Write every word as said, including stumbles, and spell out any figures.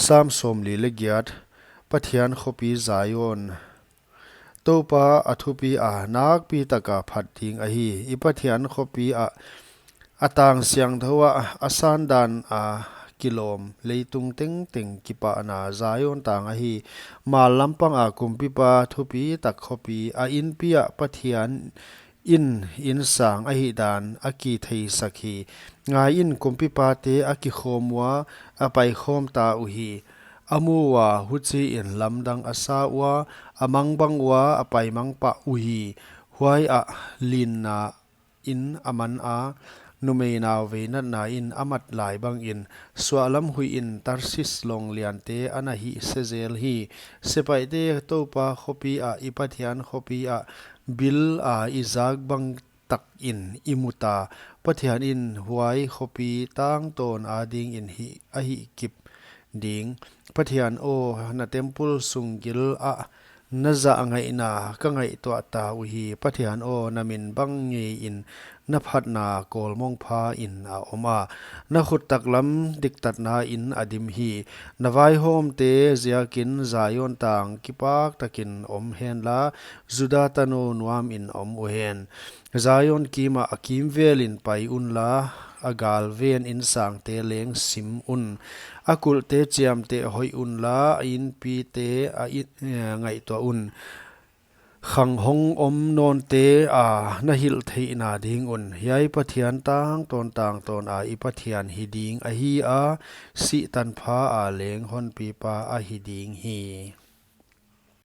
Sam sawmli leh giat. Pathian khopi Zion. Toupa a thupi a, nakpi taka phat ding ahi. I Pathian khopi ah a tang siangthou ah, a sandan a kilawm, leitung tengteng kipahna Zion tang ahi. Mal lampang a kumpipa thupi tak khopi, a inpi ah Pathian in insang ahihdan a kitheisak hi. Ngaiin, kumpipate a kikhawm ua, a paikhawm ta uhi. A mu ua, huchiin lamdang a sa ua, a mangbang ua, a paimang pah uhi. Huai ah linna in a man a, numei nau veinatna in a mat lai bangin, suahlam huih in Tarsis long liante a na hihse zel hi. Sepaihte Toupa khopi ah, i Pathian khopi ah, bil a i zak bang takin i mu ta. Pathian in huai khopi tangtawn adingin hih, a hihkip ding. Pathian aw, na temple sung gil ah na zahngaihna ka ngaihtuah ta uhi. Pathian aw, na min bang ngeiin na phatna kawlmong phain a om a. Na khut taklam diktatna in a dim hi. Na vaihawmte ziakin Zion tang kipak takin om henla, Juda tanu nuamin om uhen. Zion kimah a kimvelin pai unla, a galven insangte leng sim un. A kulhte chiamteh hoih unla, a inpite a i-, eh, ngaihtuah un. Khang hong om nawnte a na hilh theihna ding un. Hiai Pathian tangtawn tangtawn a i Pathian hi ding ahi a, sih tanpha a leng honpipa ahi ding hi.